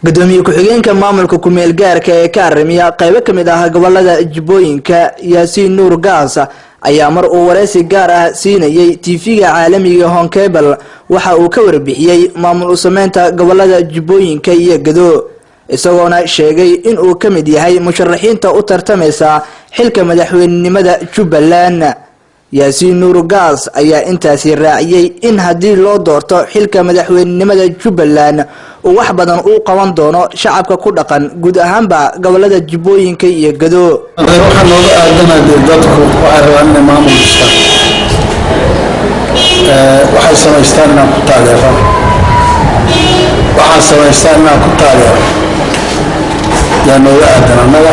Gudoomiye ku-xigeenka maamulka kumeel gaarka ee ka arrimiya qaybo ka mid ah gobolada Jubbooyinka, Yaasiin Nuur Gaas, ayaa mar uu wareysi gaar ah siinayay TV-ga caalamiga Horn Cable waxa uu ka warbixiyey maamul u sameynta gobolada Jubbooyinka iyo Gado, isagoona sheegay in uu ka mid yahay musharaxiinta u tartamaysa xilka madaxweynenimada Jubbaland. Yaasiin Nuur Gaas ayaa intaasi raaciyey in haddii loo doorto xilka madaxweynenimada Jubbaland uu wax badan uu qaban doono shacabka ku dhaqan guud ahaanba gobolada Jubbooyinka iyo Gado. Waxaa nooga aadanaa dee, dadku waxay rabaan inay maamul dhistaan, waxay samaystaan inaan ku taageero, waxaan samaystaan inaan ku taageero yaa nooga aadan annaga.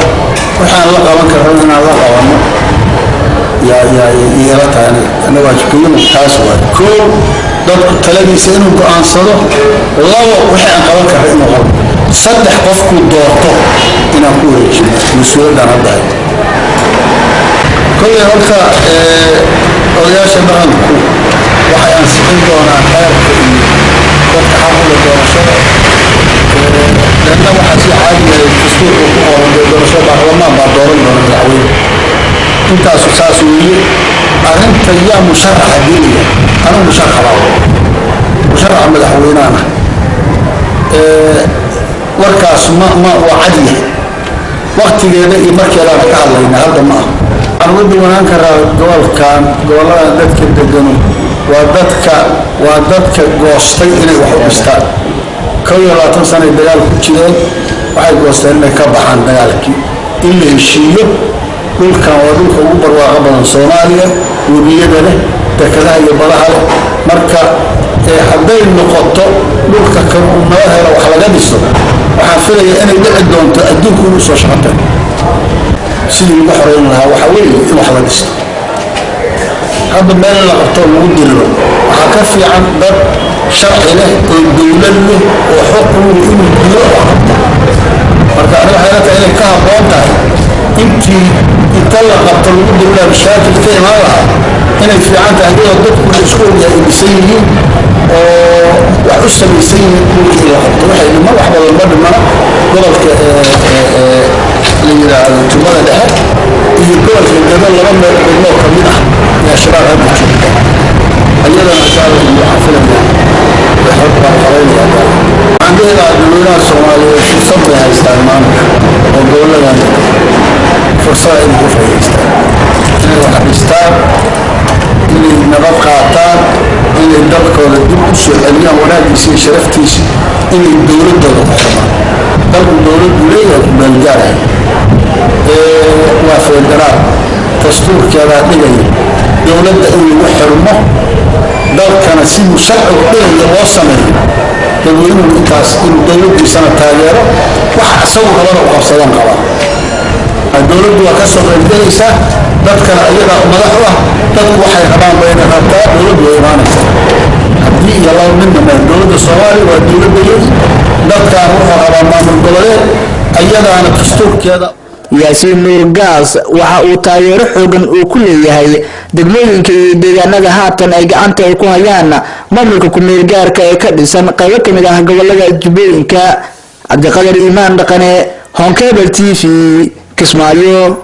Waxaan la qaban karno inaan la qabano yaa yaa ila tahay aniga. Annaga waajibkayinu taas waay: koo, dadku taladiisa inuu go'aansado; labo, wixii aan qaban karno inuu qabo; saddex, qofkuu doorto inaan ku wareejino mas-uuliyaddan hadda hay. Kolley horta odayaasha dhaqanku waxay ansixin doonaan xeerka iyo dadka xaqula doorashada, leanna waxaa si caadiga dastuurka ku qoran dee doorashada baarlamaan baa dooran doona madaxweyne. Intaasu saas weeye. Arrinta yaa musharaxa gelaya, anigu musharaxa baa, musharaxa madaxweynaana. Warkaas ma waa cad yahay, waktigeeda iyo markeedaana ka hadlayna, hadda ma aha. Waxaan uga duwanaan karaa gobolkan, gobolladan dadka deganu waa dadka goostay inay wax u dhistaan. 21 sanay dagaal ku jireen, waxay goosteen inay ka baxaan dagaalkii, in la heshiiyo. Dhulkan waa dhulka ugu barwaaqo badan Soomaaliya, webiyada leh, dekadaha iyo badaha leh. Marka hadday noqoto dhulka kan uu nala helo wax laga dhiso, waxaan filayaa inay dhici doonto adduunku inuu soo shaqotay. Sidii lagu xoreyn lahaa waxaa weeye in wax la dhisto. Hadda meel in la qabto lagu diriro waxaa ka fiican dad sharci leh oo dowlad leh oo xuquuq inuu dilo wax qabto. Marka aniga waxay la tahay inay ka habboon tahay intii inta la qabto lagu dirila mashaakil ka imaan lahaa, inay fiican tahay iyadoo dadku la isku ogyahay ay dhisan yihiin oo wax u samaysan yihiin dhulka in la qabto. Waxay dhiman wax badan ma dhimana. Gobolka la yidhaahdo Jubbada Dhexe iyo gobolka Gado, laba meel degmoo ka mid ah ayaa Shabaab hadda joogta. Ayadana insha Allah waxaan filaya baan xoreynaya. Waxaan dhihi lahaa dadweynaha Soomaaliyeed fursad bay haystaan maanta oo goboladan fursada inay ka faa'iidaystaan, inay wax dhistaan, inay nabad qaataan, inay dalkooda dib u soo celiyaan wanaaggiisa iyo sharaftiisa, inay dowladooda ku xirmaan. Dalku dowlad buu leeyahay ku meelgaarahay, waa federaal, dastuurkeedaa dhigaya dowladda in lagu xirmo, dalkana siduu sharcigu dhigaya loo sameeyo. Dadweynuhu intaas inuu dowladdiisana taageero, waxa isagu rabana u qabsadaan qabaa. Dowladdu waa ka soo qaybgelaysaa, dadkana ayagaa madax u ah. Dadku waxay rabaan bayna rabtaa, dowladdu way imaanaysaa haddii iyo laba midna meel. Dowladda Soomaaliya waa dowladda, dadkaan wuxuu rabaa maamul goboleed, ayadaana dastuurkeeda. Yaasiin Nuur Gaas waxa uu taageero xoogan uu ku leeyahay degmooyinka iyo deegaanada haatan ay gacanta ay ku hayaan maamulka kumeel gaarka ee ka dhisan qaybo ka mid ah gobolada Jubbooyinka. Cabdiqadar Iimaan Dhaqane, Horn Cable TV, Kismaayo.